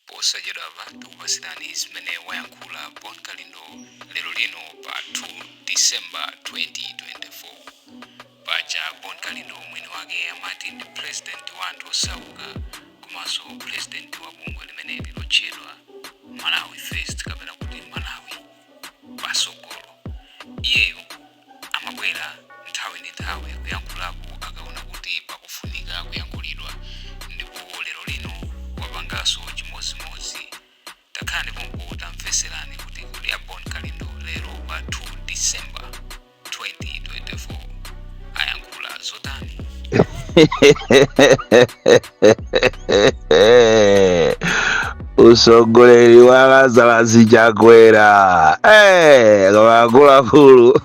Posachedwapa tikupasirani zimene wayankhula Bon Kalindo lero lino pa 2 December 2024. Paja Bon Kalindo mwini wake amati ndi president wa anthu osauka komanso president wa bungwe limeneli lotchedwa Malawi First kapena kuti Malawi Pasogolo. Iyeyo amabwera nthawi ndi nthawi kuyankhulapo akaona kuti pakufunika kuyankhulidwa, ndipo lero lino wapanganso chimodzimodzi. Takhalani pompo, tamveserani kuti kodi a Bon Kalindo lero pa 2 December 2024 ayankhula zotani. Usogoleri wa Lazarus Chakwera, koma akuluakulu,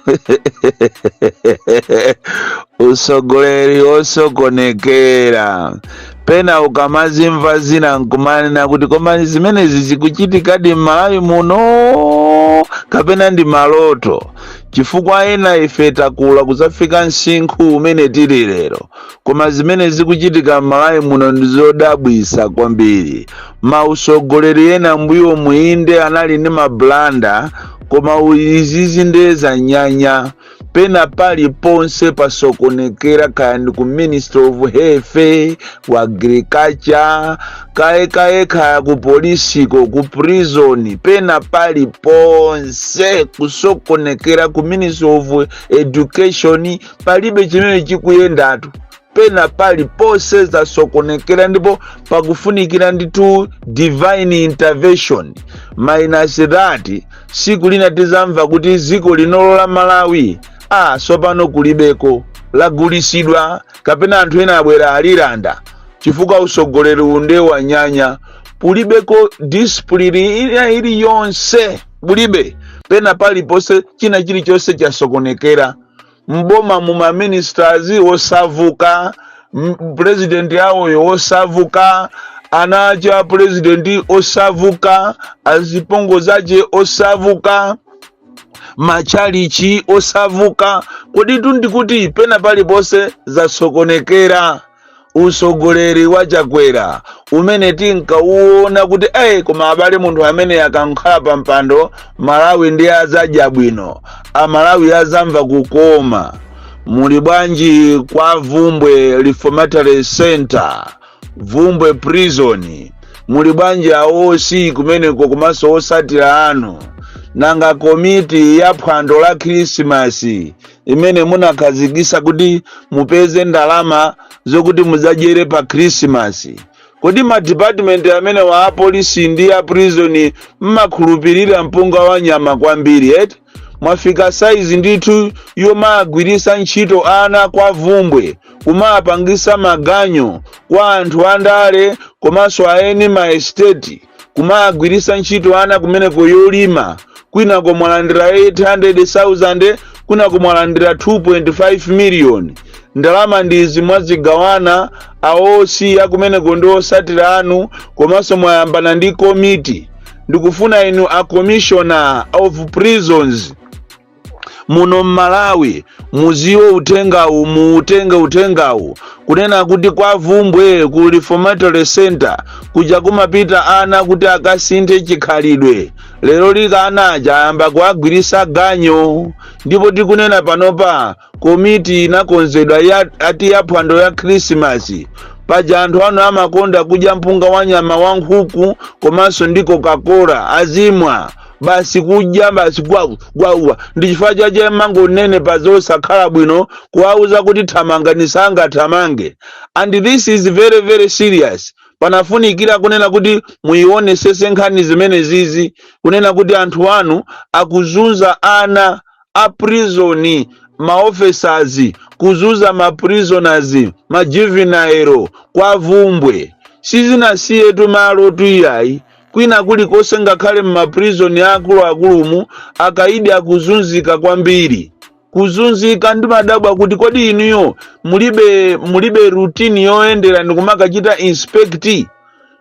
usogoleri osokonekera. Pena ukamazimva zina nkumanena kuti koma zimenezi zikuchitikadi m'Malawi muno kapena ndi maloto? Chifukwa ena ife takula kuzafika msinkhu umene tili lero, koma zimene zikuchitika m'Malawi muno ndi zodabwisa kwambiri. Mausogoleri ena mbuyomu inde anali ndi ma blunder, koma izizi ndiye zanyanya. Pena paliponse pasokonekera, kaya ndi ku Ministry of Health, ku Agriculture, kaye kaye, kaya ku polisiko, ku prison, pena paliponse kusokonekera, ku Ministry of Education, palibe chimene chikuyendatu. Pena paliponse zasokonekera, ndipo pakufunikira ndithu divine intervention. Minus that, siku lina tizamva kuti dziko linolo la Malawi sopano kulibeko, lagulisidwa kapena anthu ena abwera alilanda, chifukwa usogoleri unde wanyanya. Pulibeko discipline ina iliyonse, kulibe. Pena paliponse china chilichonse chasokonekera mboma mu ma ministers osavuka, president yawoyo osavuka, ana ache a president osavuka, azipongozi ache osavuka, machalichi osavuka. Kodi ndikuti pena paliponse zasokonekera. Usogoleri wa Chakwera umene tinkauona kuti koma abale, munthu amene akankhala pa mpando, Malawi ndi azadya bwino, Amalawi azamva kukoma. Muli bwanji kwa Vumbwe Reformatory Center, Vumbwe Prison? Muli bwanji a OC kumeneko komanso osatira anu? Nanga komiti ya phwando la Khrisimasi imene munakhazikisa kuti mupeze ndalama zokuti mudzadyere pa Khrisimasi? Kodi ma department amene wa apolisi ndi a prison mmakhulupirira mpunga wa nyama kwambiri eti? Mwafika saizi ndithu yomagwirisa ntchito ana kwa Vumbwe, kumapangisa maganyo kwa anthu andale komanso aeni ma estate, kumagwirisa ntchito ana kumeneko yolima. Kwinako mwalandira 800,000, kwinako mwalandira 2.5 million. Ndalama ndizi mwazigawana a OC akumeneko ndi osatira anu, komanso mwayambana ndi komiti. Ndikufuna inu a Commissioner of Prisons muno mMalawi muziwe uthengawu, muutenge uthengawu kunena kuti kwa Vumbwe ku Reformatory Center kuja kumapita ana kuti akasinthe chikhalidwe. Lero lika ana aja ayamba kuagwirisa ganyo, ndipo tikunena panopa komiti inakonzedwa ya ati ya phwando ya Khrisimasi. Paja anthu anu amakonda kudya mpunga wa nyama wa nkhuku komanso ndi Coca-Cola, azimwa basi, kudya basi gwauwa. Ndi chifukwa chache mangonene pa zosakhala bwino kuwauza kuti thamangani, sangathamange. And this is very very serious. Panafunikira kunena kuti muionesese nkhani zimene zizi, kunena kuti anthu anu akuzunza ana a prison, ma officers kuzunza ma prisoners, ma juvenile kwa Vumbwe. Sizinasiyetu malo tuiyayi, kwina kulikonse, ngakhale mma prison akuluakulumu akaidi akuzunzika kwambiri, kuzunzika. Ndimadabwa kuti kodi inuyo mulibe routine yoyendera ndikumakachita inspect?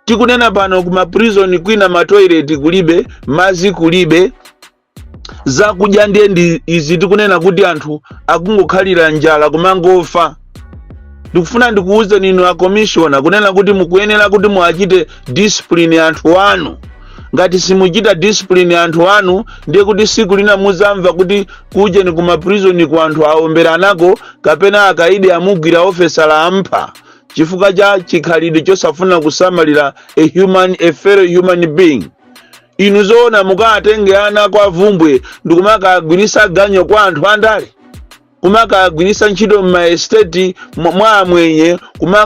Tikunena pano kuma prison kwina ma toilet kulibe, madzi kulibe, zakudya ndiye ndi izi. Tikunena kuti anthu akungokhalira njala, kumangofa. Ndikufuna ndikuwuzeni inu a commissioner kunena kuti mukuyenera kuti muachite discipline anthu anu. Ngati simuchita discipline anthu anu, ndiye kuti siku lina muzamva kuti kujeni kuma prison ku anthu aomberanako kapena akaidi amugwira ofesala ampha chifukwa cha chikhalidwe chosafuna kusamalira a fellow human being. Inu zoona mukatenge ana kwa Vumbwe ndikumakagwirisa ganyo kwa anthu andale, kumakagwirisa ntchito m'ma estate mwa amwenye,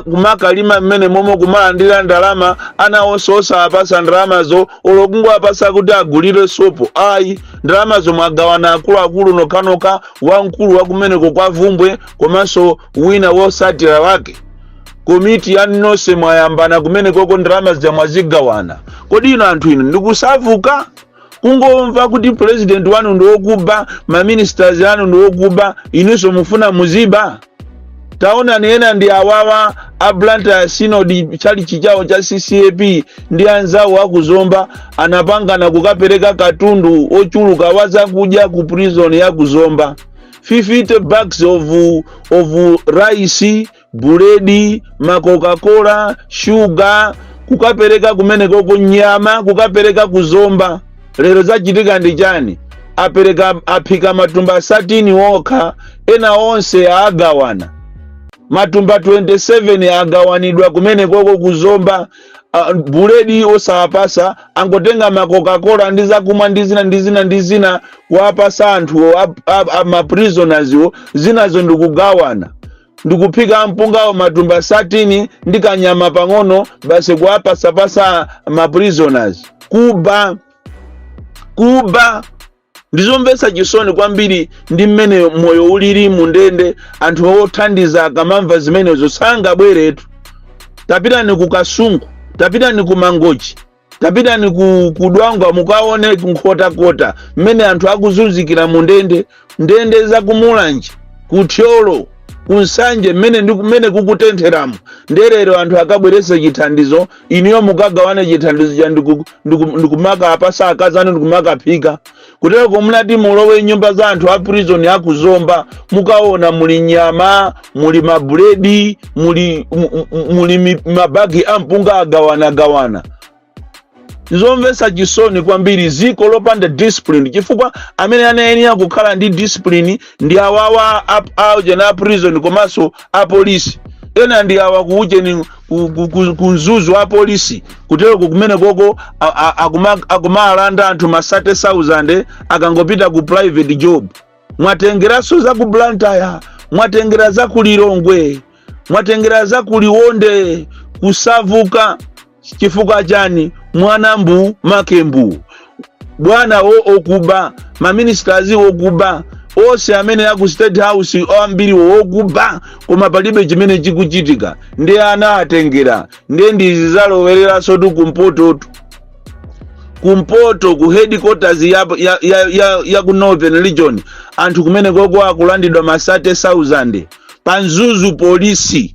kumakalima mmene momwe, kumalandira ndalama, ana onse osawapasa ndalamazo, olo kungowapasa kuti agulire sopo, ayi. Ndalamazo mwagawana akuluakulu nokhanokha, wamkulu wakumeneko kwa Vumbwe komanso wina wosatira wake, komiti ya nonse mwayambana kumenekoko, ndalama zija mwazigawana. Kodi ino anthu inu ndikusavuka kungomva kuti president wanu ndi wokuba, ma ministers anu ndi wokuba, inunso mufuna muziba? Taonani, ena ndi awawa a Blantyre Synod, chalichi chawo cha CCAP ndi anzawo akuzomba anapangana kukapereka katundu ochuluka wa zakudya ku prison ya kuzomba, 50 bags of rice, buledi, ma Coca-Cola, sugar, kukapereka kumenekoko, nyama kukapereka kuzomba. Lero zachitika ndi chani? Apereka, aphika matumba 13 okha, ena onse agawana. Matumba 27 agawanidwa kumenekoko kuzomba. Buledi osawapasa, angotenga ma Coca-Cola ndi zakumwa ndi zina ndi zina ndi zina kuwapasa anthu ma prisoners wo, zinazo ndikugawana, ndikuphika mpungawo matumba 13 ndi kanyama pang'ono basi, kuwapasapasa ma prisoners. Kuba, kuba. Ndizomvetsa chisoni kwambiri ndi mmene moyo ulili mundende. Anthu othandiza akamamva zimenezo sangabweretu. Tapitani ku Kasungu, tapitani ku Mangochi, tapitani ku Dwangwa, mukaone Nkhotakota mmene anthu akuzunzikira mundende, ndende za kumulanje, ku Thyolo, kunsanje, mmene ndi kumene kukutentheramo. Nderero anthu akabweretse chithandizo, inuyo mukagawane chithandizo cha ndikumaka apasa akazi anu ndikumakaphika. Kutereko munati mulowe nyumba za anthu a prison akuzomba, mukaona muli nyama, muli mabuledi, muli mabagi ampunga agawanagawana. Zomvetsa chisoni kwambiri, ziko lopanda discipline, chifukwa amene anayenera kukhala ndi discipline ndi awawa aujeni a prison komanso apolisi. Ena ndi awa kuujeni ku Mzuzu, apolisi kutereko kumene koko akumalanda anthu ma 30,000 akangopita ku private job. Mwatengeranso za ku Blantyre, mwatengera za ku Lilongwe, mwatengera za ku Liwonde, kusavuka. Chifukwa chani? Mwana mbu makembu, bwana wo okuba, ma ministers okuba, onse amene aku State House ambiriwo okuba, koma palibe chimene chikuchitika. Ndi ana atengera, ndiye ndizi zalowereranso tu kumpototu, kumpoto ku headquarters ya ku Northern Region, anthu kumene koko akulandidwa ma 30,000. Pa Mzuzu polisi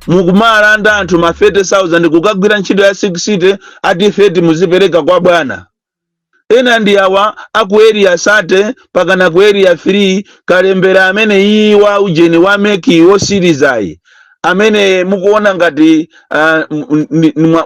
mukumalanda anthu ma 30,000 kukagwira ntchito ya 60, ati 30 muzipereka kwa bwana. Ena ndi awa aku Area 30 pakana ku Area 3, kalembera amene iyi wa ujeni wa MEC wosirizayi, amene mukuona ngati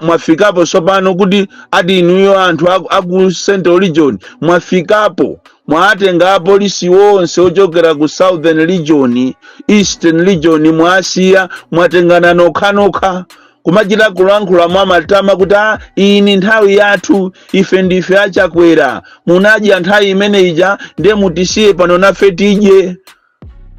mwafikapo tsopano kuti ati inuyo anthu aku Central Region mwafikapo, mwatenga apolisi onse ochokera ku Southern Region, Eastern Region, mwasiya, mwatengana nokhanokha, kumachita kulankhula mwa matama kuti a iyi ni nthawi yathu, ife ndife achakwera, munadya nthawi imene ija, ndiye mutisiye pano nafe tidye.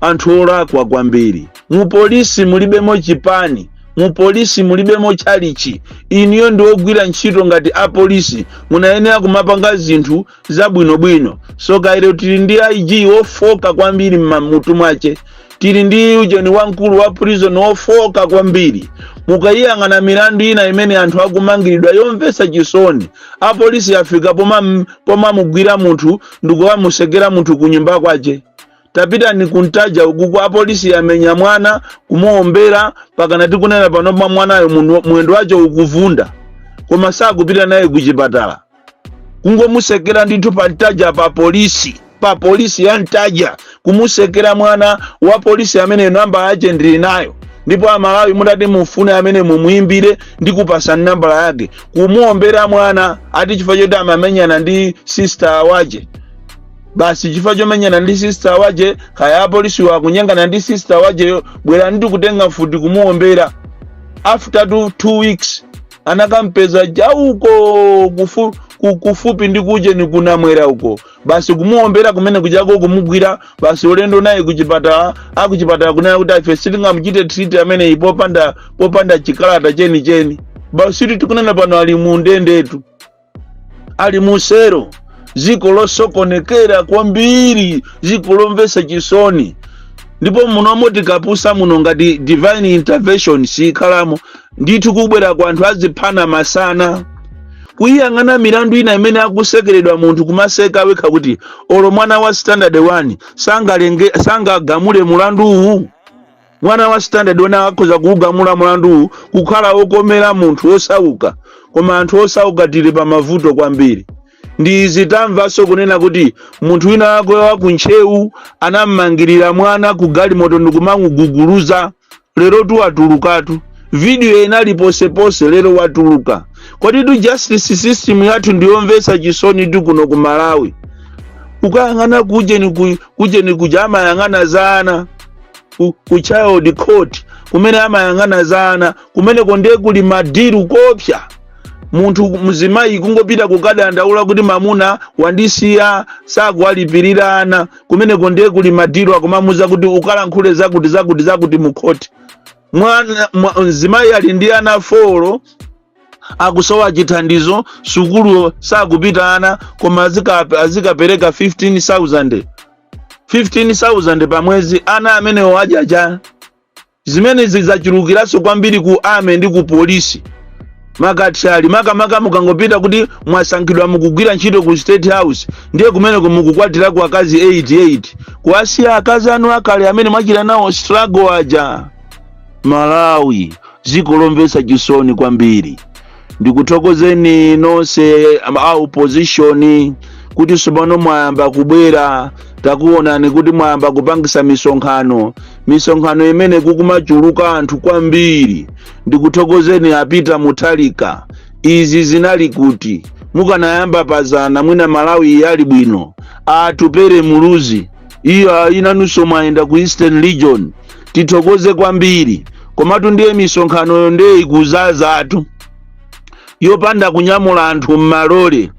Anthu olakwa kwambiri. Mu polisi mulibemo chipani, mu polisi mulibemo tchalichi. Inuyo ndi ogwira ntchito ngati apolisi, munayenera kumapanga zinthu zabwinobwino. So kairo tili ndi IG wofoka kwambiri mmamutu mwache, tili ndi ujeni wamkulu wa prison wofoka kwambiri. Mukayiyang'ana milandu ina imene anthu akumangiridwa yomvetsa chisoni, apolisi afika pomamugwira munthu ndikukamusekera munthu ku nyumba kwache. Tapitani kuntaja ukuku, apolisi yamenya mwana kumuombera, pakana tikunena pano pa mwanayo mwendo wace ukuvunda, koma sakupita naye kuchipatala, kungomusekera ndithu pa Ntaja, pa polisi ya Ntaja, kumusekera mwana wa polisi amene namba yace ndili nayo. Ndipo Amalawi, mutati mufune amene mumuimbire ndi kupasa nambala yake. Kumuombera mwana ati chifukwa choti amamenyana ndi sister wache. Basi, chifukwa chomenyana ndi sister wache, kaya apolisi akunyengana ndi sister wacheyo, bwera ndi kutenga mfuti kumuombera. After 2 weeks anakampeza jauko kufupi ndi kuje ni kunamwera uko. Basi, kumuombera kumene kujako, kumugwira, basi, ulendo naye kuchipatala. Akuchipatala kunena kuti ife sitingamuchite treat ameneyi popanda chikalata chenicheni. Basi, tikunena pano ali mu ndendetu, ali musero. Ziko losokonekera kwambiri, ziko lomvetsa chisoni. Ndipo munomo tikapusa muno, ngati divine intervention sikhalamo ndithu, kubwera ku anthu aziphana masana. Kuyiyang'ana milandu ina imene akusekeredwa, munthu kumaseka wekha kuti olo mwana wa standard 1 sangalenge, sangagamule mulandu uwu. Mwana wa standard 1 akhoza kuugamula mulandu uwu, kukhala wokomera munthu wosauka. Koma anthu osauka tili pa mavuto kwambiri. Ndi izi tamvanso kunena kuti munthu wina wake wa kuntchewu anammangirira mwana ku galimoto ndikumamuguguluza. Lero tu watulukatu, video inali posepose, lero watuluka. Kodi tu justice system yathu ndiyomvetsa chisoni tu kuno ku Malawi. Ukayang'ana kujeni kuja amayang'ana za ana ku child court, kumene amayang'ana za ana, kumeneko ndiye kuli ma deal kopsa. Munthu mzimayi kungopita kukadandaula kuti mamuna wandisiya, sakuwalipirira ana, kumeneko ndiye kuli ma deal. Akumamuza kuti ukalankhule zakuti, zakuti, zakuti mu khoti. Mwana mzimayi ali ndi ana 4, akusowa chithandizo, sukulu sakupita ana, koma azikapereka 15,000 15,000 pa mwezi. Ana amenewo ajaja. Zimene zachulukiranso kwambiri ku army ndi ku polisi, makathyali makamaka. Mukangopita kuti mwasankhidwa, mukugwira ntchito ku State House, ndiye kumeneko mukukwatirako akazi 88, kuwasiya akazi anu akale amene mwachita nawo struggle aja. Malawi, dziko lomvetsa chisoni kwambiri. Ndikuthokozeni nonse a opposition kuti tsopano mwayamba kubwera. Takuonani kuti mwayamba kupangisa misonkhano, misonkhano imene kukumachuluka anthu kwambiri. Ndikuthokozeni a Peter Mutharika. Izi zinali kuti mukanayamba pazana, mwina Malawi yali bwino. Atupere Muluzi, iyo inanunso mwayenda ku Eastern Region, tithokoze kwambiri. Komatu ndiye misonkhanoyo ndiye ikuzazatu, yopanda kunyamula anthu m'malole,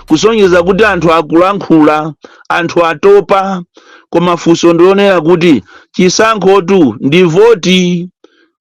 kusonyeza kuti anthu akulankhula, anthu atopa. Koma funso ndionera kuti chisankhotu ndi voti.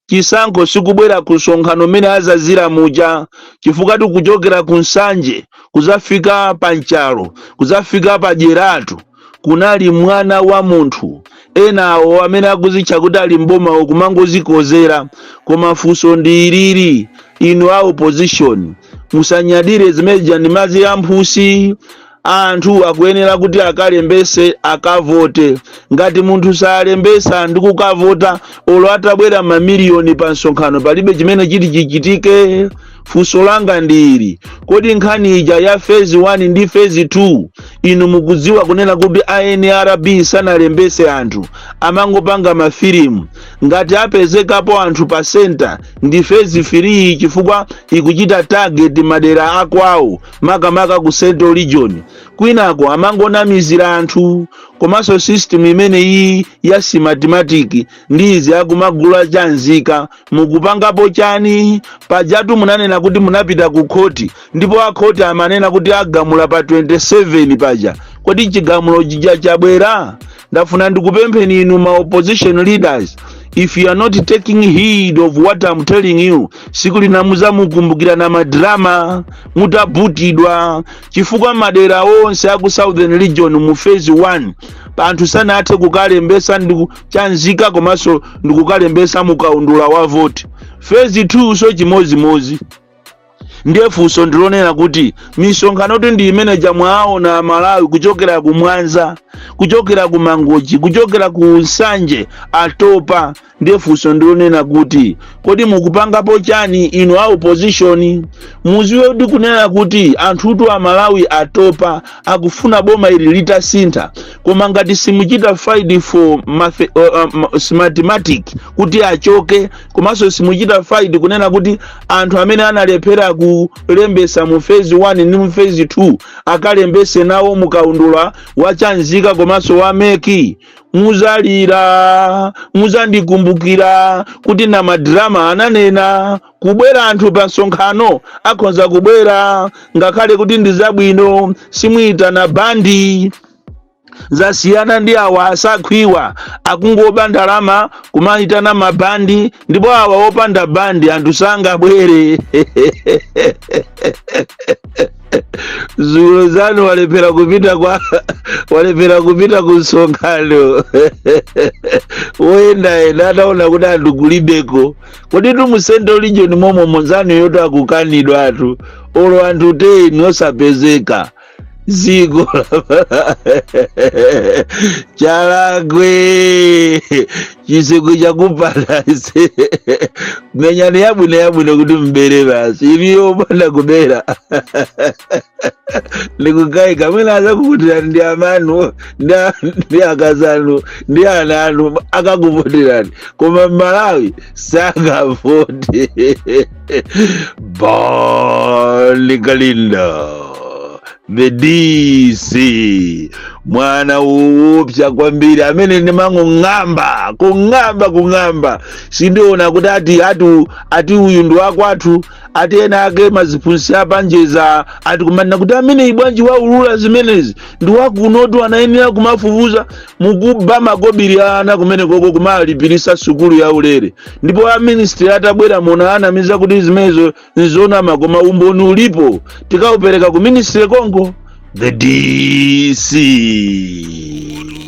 Chisankho sikubwera ku msonkhano mmene azazira muja, chifukwa tikuchokera ku Nsanje kuzafika pa Nchalo, kuzafika pa Dyeratu, kunali mwana wa munthu. Enawo amene akuzitcha kuti ali mbomawo kumangozikozera. Koma funso ndi ilili: inu a opposition, musanyadire zimeneja ndi madzi ya mphusi. Anthu akuyenera kuti akalembese, akavote. Ngati munthu salembesa ndi kukavota, olo atabwera mamiliyoni pa msonkhano, palibe chimene chiti chichitike. Funso langa ndi ili: kodi nkhani ija ya phase 1 ndi phase 2, inu mukudziwa kunena kuti a NRB sanalembese anthu, amangopanga mafilimu? Ngati apezekapo anthu pa center, ndi phase 3, chifukwa ikuchita target madera akwawo, makamaka ku Central Region. Kwinako amangonamizira anthu. Komanso system imene iyi ya Smartmatic ndi izi akumagula chanzika, mukupangapo chani? Pajatu munanena kuti munapita ku khoti, ndipo akhoti amanena kuti agamula pa 27 paja. Kodi chigamulo chija chabwera? Ndafuna ndikupempheni inu ma opposition leaders, if you are not taking heed of what I'm telling you, siku lina muzamukumbukira na madrama mutabutidwa, chifukwa madera onse aku Southern Region mu phase 1 anthu sanathe kukalembesa ndi chanzika, komanso ndikukalembesa mukaundula wa voti. Phase 2 so chimozimozi. Ndiye funso ndilonena kuti misonkhano ndi imene jamwaona Malawi kuchokera ku Mwanza Kuchokera ku Mangochi, kuchokera ku Nsanje, atopa. Ndiye funso ndilonena kuti, kodi mukupangapo chani inu a opposition? Muziwe kuti kunena kuti anthutu a Malawi atopa, akufuna boma ili litasintha. Koma ngati simuchita fight for Smartmatic kuti achoke, komanso simuchita fight kunena kuti anthu amene analephera kulembesa mu phase 1 ndi mu phase 2 akalembese nawo mukaundula wachanzika komanso wa MEC, muzalira, muzandikumbukira kuti na madrama ananena. Kubwera anthu pa msonkhano akhonza kubwera, ngakhale kuti ndi zabwino simuyitana bandi. Zasiyana ndi awa asakhwiwa, akungoba ndalama kumayitana mabandi, ndipo awa opanda bandi anthu sangabwere. Zulo zanu walephera kupita kwa walephera kupita ku msonkhano woyendayenda, ataona kuti anthu kulibeko. Kodi tu mu Central Region momwe monzanu yoto akukanidwa atu, olo anthu 10 osapezeka. Dziko chalakwe chiseko chakupalase menyano yabwino yabwino kuti mbere basi iliyo opanda kubera ndikukayika mwina azakuvutirani ndi amanu ndi akazanu ndi ana anu akakuvoterani, koma Mmalawi sangavote. Bon Kalindo, the DC, mwana woopsa kwambiri amene ndimang'ong'amba kung'amba kung'amba. Sindiona kuti ati uyu ndi wakwathu, ati ena ake maziphunzitsi apanjeza ati kumanena kuti amene bwanji waulula zimenezi ndi wakunotu, anayenera kumafufuza. Mukuba makobiri ana kumene koko kumalipirisa sukulu ya ulere, ndipo a ministry atabwera muno anamiza kuti zimenezo nzonama, koma umboni ulipo, tikaupereka ku ministry konko. The DC. Utu.